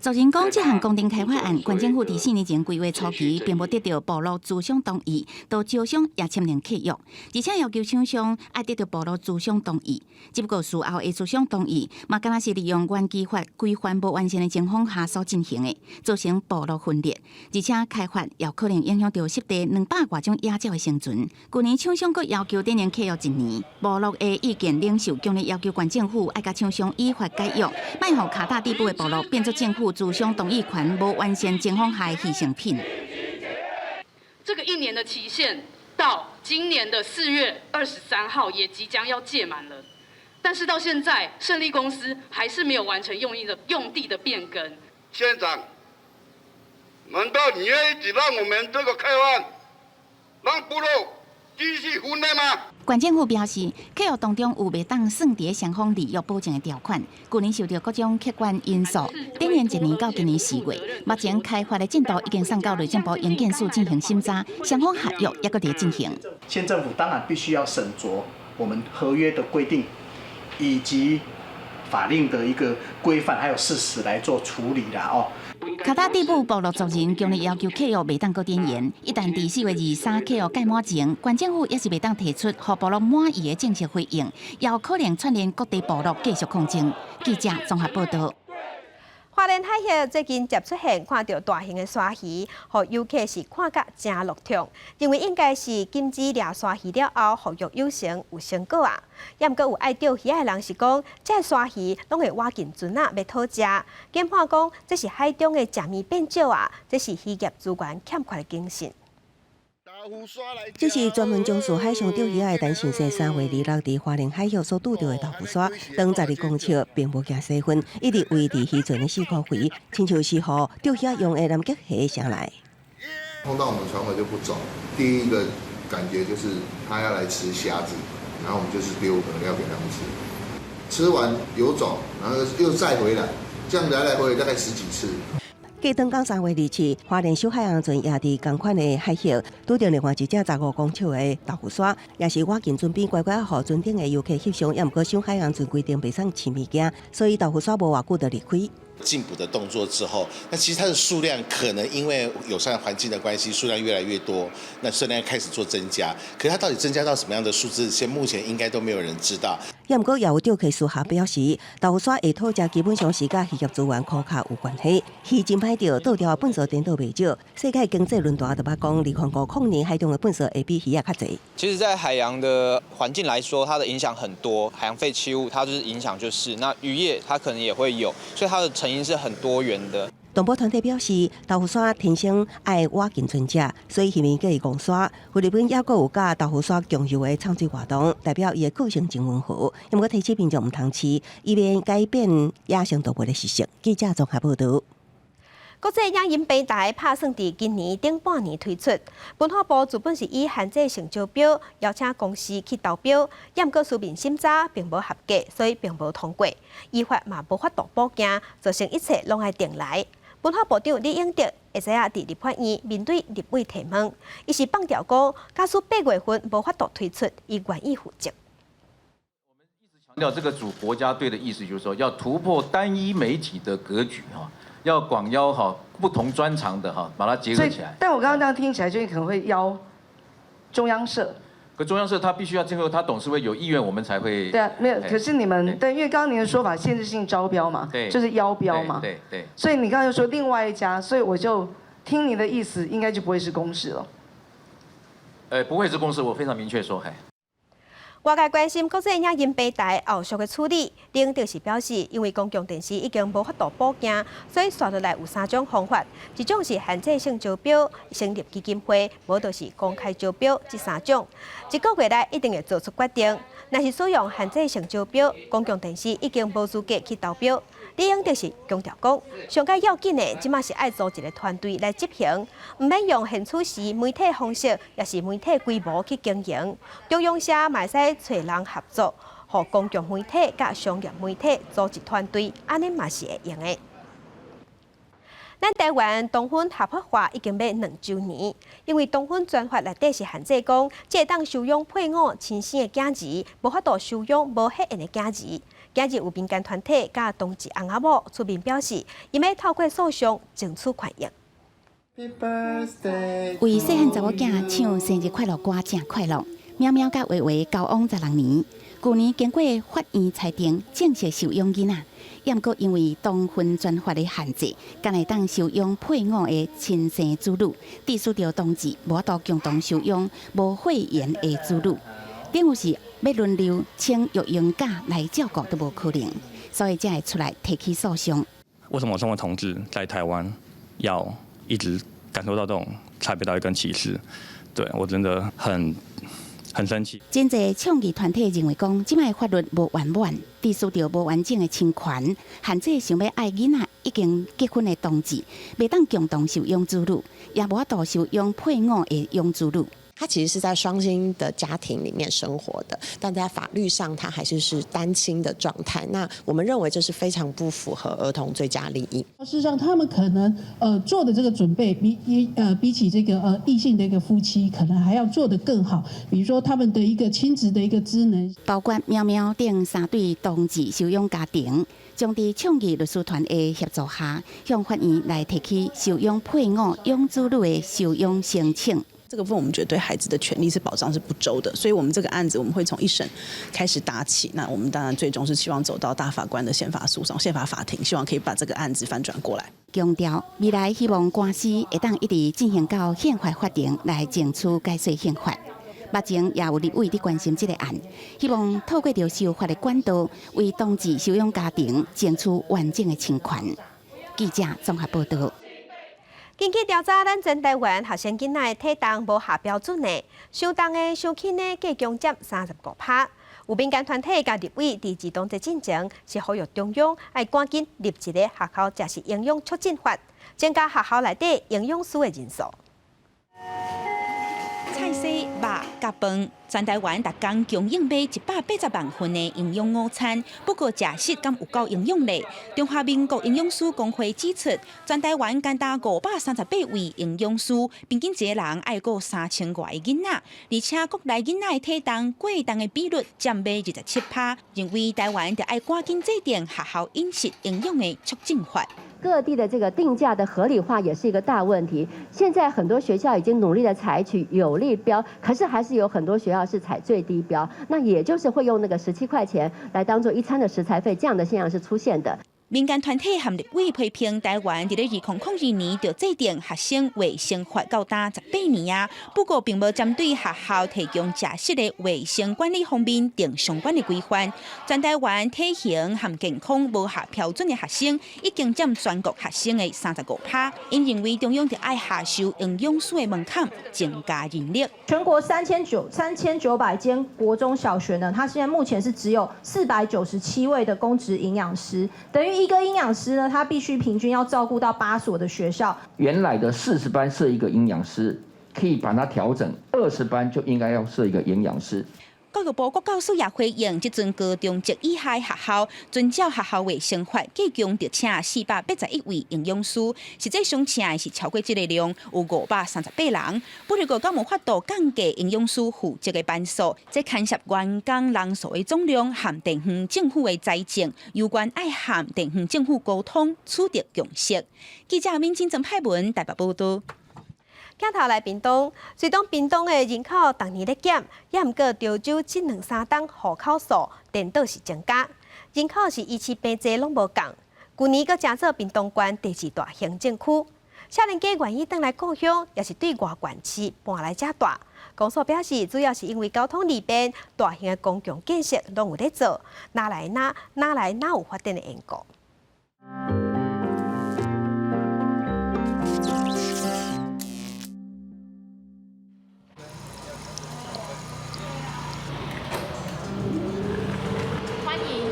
族人講，這項光電開發案，縣政府佇4年前規劃初期，並無得著部落族長同意，到招商也簽訂契約，而且要求廠商愛得著部落族長同意。只不過事後的族長同意，嘛敢若是利用原基法規範無完善的情況下所進行的，造成部落分裂，而且開發也可能影響著濕地200外種野鳥的生存。去年廠商閣要求展延契約一年，部落的意見領袖強烈要求縣政府愛共廠商依法解約，莫予卡達地部的部落變做政府族長同意權無完善情況下的犧牲品。這個一年的期限到今年的4月23號也即將要屆滿了，但是到現在勝利公司還是沒有完成用地的變更。縣長，難道你願意讓我們這個開發，讓部落繼續分裂嗎？縣政府表示，契約當中有袂當算佇雙方利益保證的條款。去年受著各種客觀因素，展延一年到今年4月，目前開發的進度已經送到內政部營建署進行審查，雙方合約猶閣佇進行。縣政府當然必須要審酌我們合約的規定，以及法令的一個規範，還有事實來做處理啦。哦。卡達地部部落族人強烈要求契約袂當閣展延，一旦佇4月23契約屆滿前，縣政府也是袂當提出予部落滿意的正式回應，也有可能串聯各地部落繼續抗爭。記者綜合報導。花蓮海峽最近接出現看著大型的鯊魚，予遊客是看甲誠落痛，認為應該是禁止掠鯊魚了後，復育有成有成果啊。也毋過有愛釣魚的人是講，這鯊魚攏會倚近船仔欲討食，研判講這是海中的食物變少啊，這是漁業資源欠缺的警訊。這是專門從事海上釣魚的陳先生3月26佇花蓮海峽所拄著的豆腐鯊，長12公尺，並無驚細份，一直圍佇漁船的四箍圍，親像是予釣魚用的南極蝦聲來。碰到我們船尾就不走，第一個感覺就是他要來吃蝦子，然後我們就是丟饵料給他們吃，吃完游走，然後又再回來，這樣來來回回大概十幾次。過轉工3月27，花蓮小海洋船也佇仝款的海域，拄著另外一隻15公尺的豆腐鯊，也是倚近船邊乖乖予船頂的遊客翕相，也毋過小海洋船規定袂使飼物件，所以豆腐鯊無偌久就離開。禁捕的動作之後，那其實它的數量可能因為友善環境的關係，數量越來越多，那數量開始做增加。可是它到底增加到什麼樣的數字，現目前應該都沒有人知道。也也毋過也有釣客私下表示，豆腐沙會討食基本上是佮漁業資源枯竭有關係。魚真歹釣，倒釣的糞埽顛倒袂少。世界經濟論壇就捌講，2050年海中的糞埽會比魚仔較濟。其實，在海洋的環境來說，它的影響很多。海洋廢棄物，它就是影響就是，那漁業它可能也會有，所以它的成因是很多元的。動保團體表示，豆腐沙天生愛倚近船隻，所以魚名叫伊戇沙。菲律賓猶閣有佮豆腐沙共游的唱水活動，代表伊的個性真溫和。毋過提醒民眾毋通飼，以免改變野生動物的習性。記者綜合報導。國際影音平台拍算佇今年頂半年推出。文化部原本是以限制性招標，邀請公司去投標，毋過書面審查並無合格，所以並無通過。依法嘛無法度補件，造成一切攏愛重來。文化部長李永得會知影佇立法院面對立委提問，伊是放調講，假使8月份無法度推出，伊願意負責。強調這個組國家隊的意思，就是說要突破單一媒體的格局哈，要廣邀哈不同專長的哈，把它結合起來。但我剛剛這樣聽起來，就可能會邀中央社。可中央社他必須要最後他董事會有意願，我們才會。對啊，沒有。可是你們對，因為剛剛您的說法限制性招標嘛，就是邀標嘛。對對。所以你剛剛又說另外一家，所以我就聽你的意思，應該就不會是公視了。不會是公視，我非常明確說，嘿。外界關心國際影音平台後續的處理，李永得是表示，因為公共電視已經無法度補件，所以紲落來有三種方法：一種是限制性招標，成立基金會；無就是公開招標，這三種。一個月內一定會做出決定。若是使用限制性招標，公共電視已經無資格去投標。李永得是強調講，上蓋要緊的，這馬是愛組一個團隊來執行，毋免用現此時媒體方式，抑是媒體規模去經營。中央社嘛會使揣人合作，予公共媒體佮商業媒體組織團隊，按呢嘛是會用的。咱台灣同婚合法化已經欲2週年，因為同婚專法內底是限制講，只會當收養配偶親生的囝兒，無法度收養無血緣的囝兒。今日有民間團體佮同志翁仔某出面表示，𪜶欲透過訴訟爭取權益。為細漢查某囝唱生日快樂歌，誠快樂。喵喵佮維維交往16年，舊年經過法院裁定正式收養囡仔，毋過因為同婚專法的限制，干焦會當收養配偶的親生子女，致使著同志無法度共同收養無血緣的子女，等於是欲輪流請育嬰假來照顧都無可能，所以才會出來提起訴訟。為什麼身為同志在台灣要一直感受到這種差別待遇跟歧視？對我真的很生氣。真濟倡議團體認為講，這擺法律無圓滿，致使著無完整的親權，限制想欲愛囡仔已經結婚的同志，袂當共同收養子女，也無法度收養配偶的養子女。他其實是在雙親的家庭裡面生活的，但在法律上他還是單親的狀態。那我們認為這是非常不符合兒童最佳利益。事實上，他們可能做的這個準備比起這個異性的一個夫妻，可能還要做得更好。比如說他們的一個親職的一個職能，包括喵喵等三對同志收養家庭，將佇倡議律師團的協助下，向法院來提起收養配偶養子女的收養申請。這個部分我們覺得對孩子的權利是保障是不周的，所以我們這個案子我們會從一審開始打起。那我們當然最終是希望走到大法官的憲法訴訟、憲法法庭，希望可以把這個案子翻轉過來。強調未來希望官司會當一直進行到憲法法庭來爭取改寫憲法。目前也有立委佇關心這個案，希望透過著修法的管道，為同志收養家庭爭取完整的親權。記者綜合報導。根據調查，咱全台灣學生囡仔的體重無合標準的，傷重的、傷輕的，計共佔35%。有民間團體佮立委佇兒童節進前是呼籲中央愛趕緊立一个學校食食營養促進法，增加學校內底營養師的人數。菜色、肉、佮飯，全台灣逐工供應欲180萬份的營養午餐。不過食食敢有夠營養咧？中華民國營養師公會指出，全台灣干焦538位營養師，平均一個人愛顧3000外个囡仔，而且國內囡仔的體重過重的比率佔欲27%，認為台灣著愛趕緊制定學校飲食營養的促進法。各地的這個定價的合理化也是一個大問題。現在很多學校已經努力的採取有立標，可是還是有很多學校校是採最低標，那也就是會用那個17塊錢來當做一餐的食材費，這樣的現象是出現的。民間團體和立委批評台灣佇咧2002年就制定學生衛生法到今18年啊，不過並無針對學校提供食食的衛生管理方面定相關的規範。全台灣體型和健康無合標準的學生已經佔全國學生的35%。𪜶認為中央著愛下修營養師的門檻，增加人力。全國3900間國中小學呢，它現在目前是只有497位的公職營養師，等於一個營養師呢，他必須平均要照顧到8所的學校。原來的40班設一個營養師，可以把它調整，20班就應該要設一個營養師。教育部國教署也回應，這陣高中職以下學校遵照學校衛生法，加強著請481位營養師，實際上請的是超過這個量，有538人。不過，敢有法度降低營養師負責的班數，這牽涉員工人數的總量和地方政府的財政，有關愛和地方政府溝通，取得共識。記者敏珍、曾派文台北報道。鏡頭來屏東，雖當屏東的人口逐年咧減，也毋過潮州這兩三冬戶口數顛倒是增加，人口是維持平濟攏無降。舊年閣成做屏東縣第二大行政區，少年家願意轉來故鄉，也是對外縣市搬來遮蹛。公所表示，主要是因為交通利便，大型的公共建設攏有咧做，哪來哪哪來哪有發展的緣故。歡迎。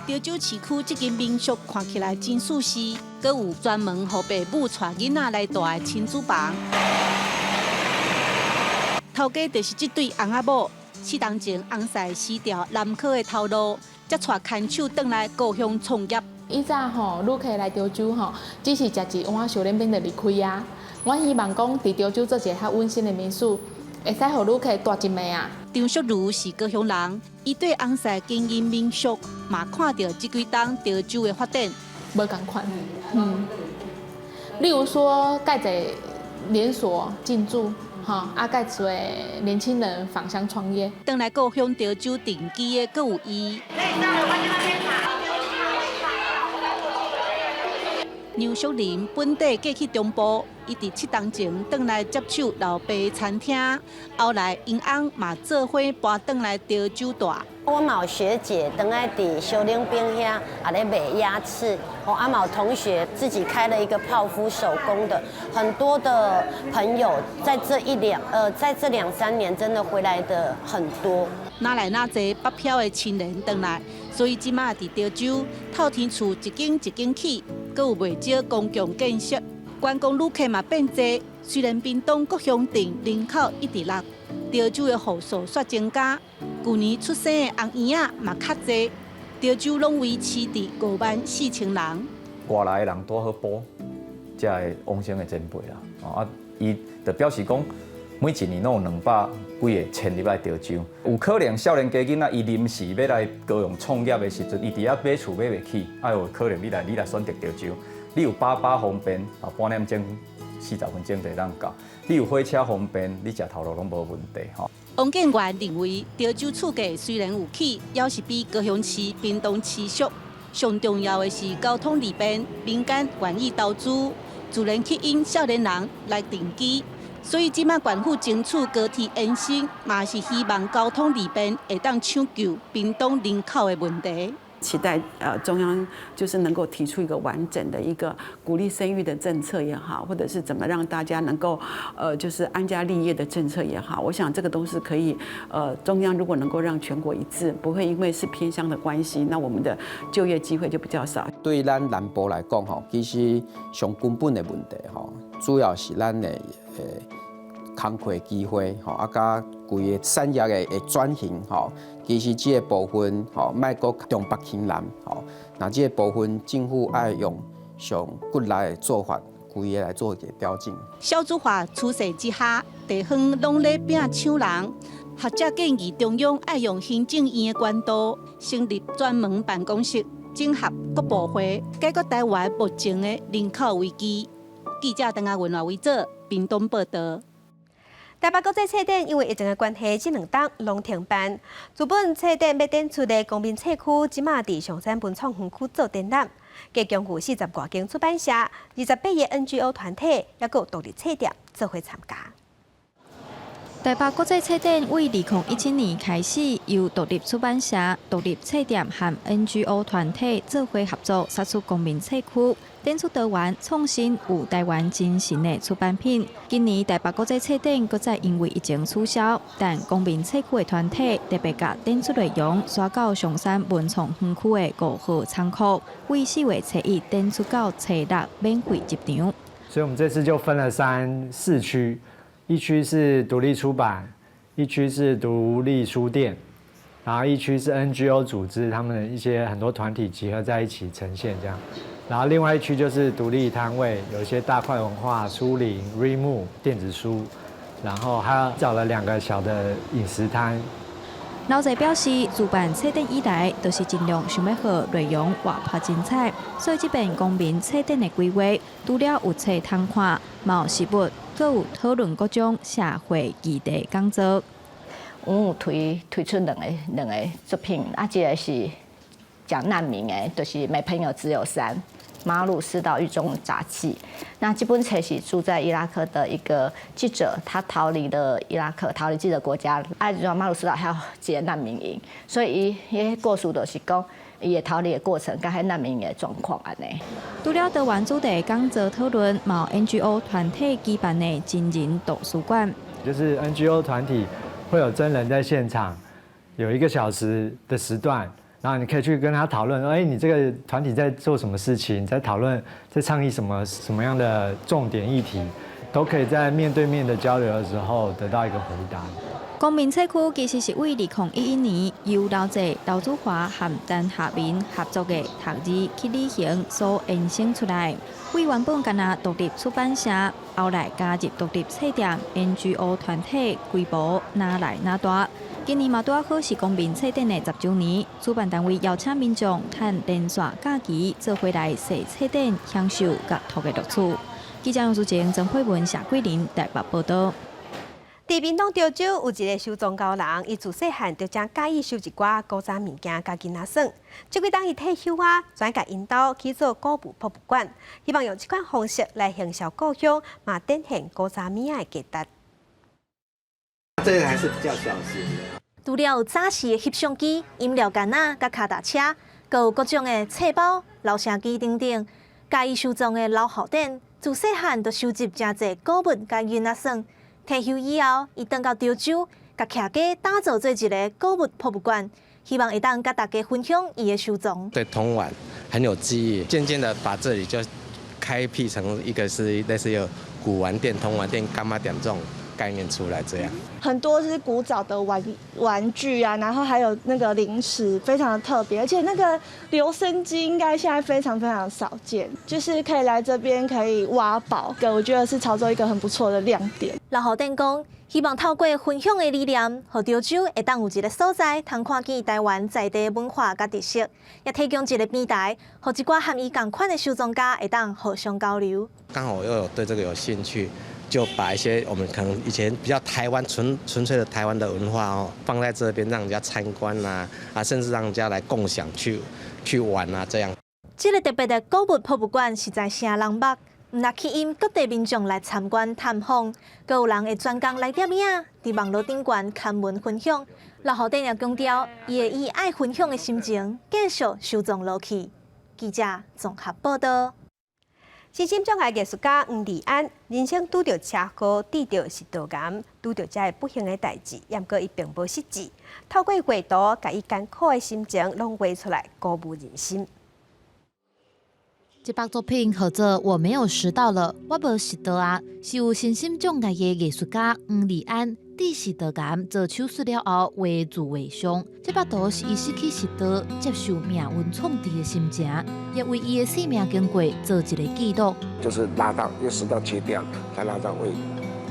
潮州市區這間民宿看起來真舒適，閣有專門予爸母帶囡仔來蹛的親子房。頭家就是這對翁仔某，4冬前翁婿辭掉南科的頭路，才帶牽手轉來故鄉創業。以前吼，旅客來潮州吼，只是食一碗小冷麵就離開啊。我希望講，佇潮州做一个較溫馨的民宿，會使予旅客蹛一暝啊。張淑如是高雄人，伊對翁婿經營民宿，嘛看著這幾冬潮州的發展無仝款。例如說蓋濟連鎖進駐，吼啊蓋濟年輕人返鄉創業。轉來故鄉潮州定居的，閣有伊。楊淑玲本底嫁去中部，伊佇7冬前轉來接手老爸餐廳，後來𪜶翁嘛做伙搬轉來潮州蹛。我嘛有學姐轉來佇小冷冰遐，也咧賣鴨翅。哦，啊嘛有同學自己開了一個泡芙手工的，很多的朋友在這一兩，在這兩三年真的回來的很多。哪來哪濟北漂的青年轉來，所以這馬佇潮州透天厝一間一間起，閣有袂少公共建設，觀光旅客嘛變濟。雖然屏東各鄉鎮人口一直落，潮州的戶數煞增加。舊年出生的紅嬰仔嘛較濟，潮州攏維持佇5萬4千人。外來的人拄好補這个往生的前輩啦，啊，伊就表示講，每一年攏有200幾个遷入來潮州，有可能少年家囡仔伊臨時欲來高雄創業的時陣，伊佇遐買厝買袂起，啊有可能你來選擇潮州，你有爸爸方便，啊半點鐘、40分鐘就會當到，你有火車方便，你食頭路攏無問題吼。王建元認為，潮州厝價雖然有起，猶是比高雄市、屏東市俗。上重要的是交通利便，民間願意投資，自然吸引少年人來定居。所以這馬縣府爭取高鐵延伸，嘛是希望交通利便會當搶救屏東人口的問題。期待中央就是能夠提出一個完整的一個鼓勵生育的政策也好，或者是怎麼讓大家能夠就是安家立業的政策也好，我想這個都是可以中央如果能夠讓全國一致，不會因為是偏鄉的關係，那我們的就業機會就比較少。對咱南部來講吼，其實上根本的問題吼，主要是咱的工課機會吼，啊佮規个產業的轉型吼，其實這个部分吼，莫閣重北輕南吼，那這个部分政府愛用上骨力的做法，規个來做一个調整。少子化趨勢之下，地方攏咧拼搶人。學者建議中央愛用行政院的管道，成立專門辦公室，整合各部會，解決台灣目前的人口危機。記者鄧阿文、賴維哲，屏東報道。台北國際冊展因為疫情的關係，這兩冬攏停辦。主本冊展欲展出的公民冊區，這馬佇松山文創園區做展覽。共有40外間出版社、28個 NGO 團體，抑閣有獨立冊店做伙參加。台北國際冊展為2017年開始，由獨立出版社、獨立冊店和 NGO 團體做伙合作，殺出公民冊區，展出多元創新、有台灣精神的出版品。今年台北國際冊展閣再因為疫情取消，但公民冊區的團體特別共展出內容徙到松山文創園區的5號倉庫，為4月初1展出到初六免費入場。所以，我們這次就分了三四區。一區是獨立出版，一區是獨立書店，然後一區是 NGO 組織，他們的一些很多團體集合在一起呈現這樣，然後另外一區就是獨立攤位，有一些大塊文化、書林、Readmoo 電子書，然後還找了兩個小的飲食攤。老者表示，主辦冊展以來，都是盡量想欲予內容活潑精彩，所以這遍公民冊展的規劃，除了有冊通看，嘛有食物，閣有討論各種社會議題講座。阮有推出兩個作品，啊，這個是講難民的，就是沒朋友只有山，馬魯斯島獄中札記。那這本冊是住在伊拉克的一個記者，他逃離了伊拉克，逃離自己的國家，啊，就馬魯斯島還有一個難民營，所以伊彼故事就是講伊的逃離的過程，佮彼難民營的狀況按呢。除了多元主題講座討論，嘛有 NGO 團體舉辦的真人圖書館，就是 NGO 團體會有真人在現場，有一個小時的時段。然後你可以去跟他討論，哎，你這個團體在做什麼事情，在討論，在倡議什麼什麼樣的重點議題，都可以在面對面的交流的時候得到一個回答。公民冊區其實是為2011年由劉濟、劉祖華和陳夏民合作的讀字去旅行所衍生出來。為原本干焦獨立出版社，後來加入獨立冊店 NGO 團體，規模愈來愈大。今年嘛拄仔好是公民冊展的10週年，主辦單位邀請民眾趁連續假期做伙來踅冊展，享受閱讀的樂趣。記者楊淑靜、曾慧文、謝桂林台北報道。佇屏東潮州有一个收藏高人，伊自細漢就誠佮意收一寡古早物件共囡仔耍。這幾冬伊退休啊，轉共𪜶兜去做古物博物館，希望用這款方式來行銷故鄉，嘛展現古早物仔的價值。這個還是比較小型的。除了有早時的翕相機、飲料罐仔、佮跤踏車，閣有各種的冊包、留聲機等等。佮意收藏的老後典，自細漢就收集誠濟古物共囡仔耍。退休以後，伊轉到潮州，共徛家打造做一个古物博物館，希望會當佮大家分享伊的收藏。對童玩很有記憶，漸漸的把這裡就開闢成一個是類似有古玩店、童玩店、柑仔店這種概念出來，這樣。很多是古早的玩具啊，然後還有那個零食，非常的特別，而且那個留聲機應該現在非常非常少見，就是可以來這邊可以挖寶，我覺得是潮州一個很不錯的亮點。老後店講，希望透過分享的理念，予潮州會當有一个所在，通看見台灣在地文化佮特色，也提供一个平台，予一寡和伊仝款的收藏家會當互相交流。剛好我又有對這個有興趣。就把一些我們可能以前比較台灣純粹的台灣的文化哦，放在這邊讓人家參觀啊，啊，甚至讓人家來共享去玩啊，這樣。這个特別的古物博物館實在誠人目，毋但吸引各地民眾來參觀探訪，閣有人會專工來攝影，佇網路頂懸刊文分享。老後店也強調，伊會以愛分享的心情，繼續收藏落去。記者綜合報道。身心障礙藝術家黃利安，人生拄著車禍，得著食道癌，拄著這个不幸的代誌，毋過伊並無失志，透過畫圖，共伊艱苦的心情攏畫出來，鼓舞人心。這幅作品號做《我沒有食道了》，我無食道啊，是有身心障礙的藝術家黃利安得食道癌做手術了後畫自畫像。這幅圖是伊失去食道、接受命運創治的心情，也為伊的生命經過做一個記錄。就是拉到，因為食道切掉，才拉到胃，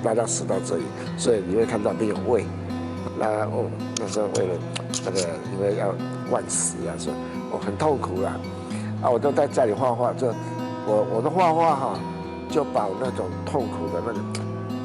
拉到食道這裡，所以你會看到沒有胃。那哦，那時候為了那個，因為要灌食啊，所以我很痛苦啊。啊，我都在家裡畫畫，就我的畫畫哈，就把我那種痛苦的那個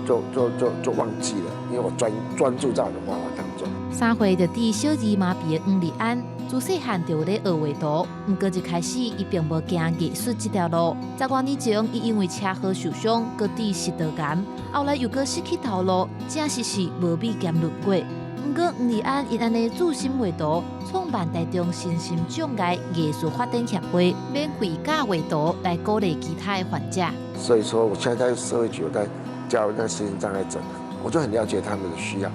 就就就就忘記了，因為我專注在我的畫畫當中。3歲就得小兒麻痺的黃麗安，自細漢就有咧學畫圖。毋過一開始，伊並無行藝術這條路。10外年前，伊因為車禍受傷，閣得食道癌，後來又閣失去頭路，證實是無米兼輪過。毋過黃麗安𪜶按呢自心畫圖，創辦台中身心障礙藝術發展協會，免費教畫圖來鼓勵其他的患者。所以說，我現在在社會局，我在教那身心障礙者，我就很了解他們的需要。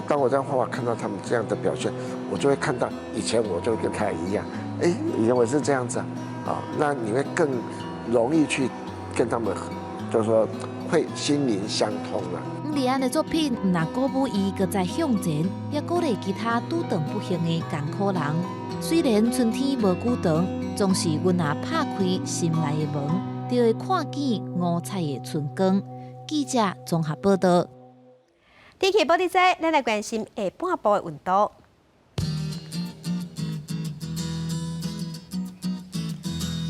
當我在畫畫看到他們這樣的表現，我就會看到以前我就跟他一樣，哎，以前我是這樣子啊，那你會更容易去跟他們，就是說會心靈相通啦。黃麗安的作品毋但鼓舞伊閣再向前，也鼓勵其他拄著不幸的艱苦人。雖然春天無久長，總是阮若拍開心內的門，就會看見五彩的春光。記者綜合報道。天氣報你知，咱來關心下半晡的溫度。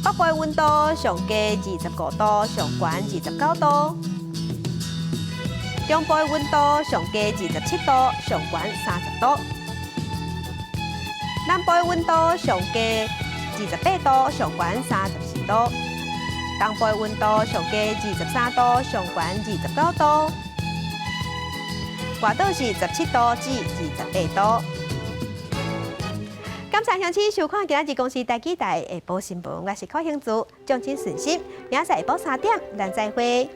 北部的溫度上低25度，上懸29度；中部的溫度上低27度，上懸30度；南部的溫度上低28度，上懸34度；東部的溫度上低23度，上懸29度。外島是17度至28度。感謝鄉親收看今仔日公視台語台下晡新聞，我是柯興珠，眾請順心，明仔載下晡3點，咱再會。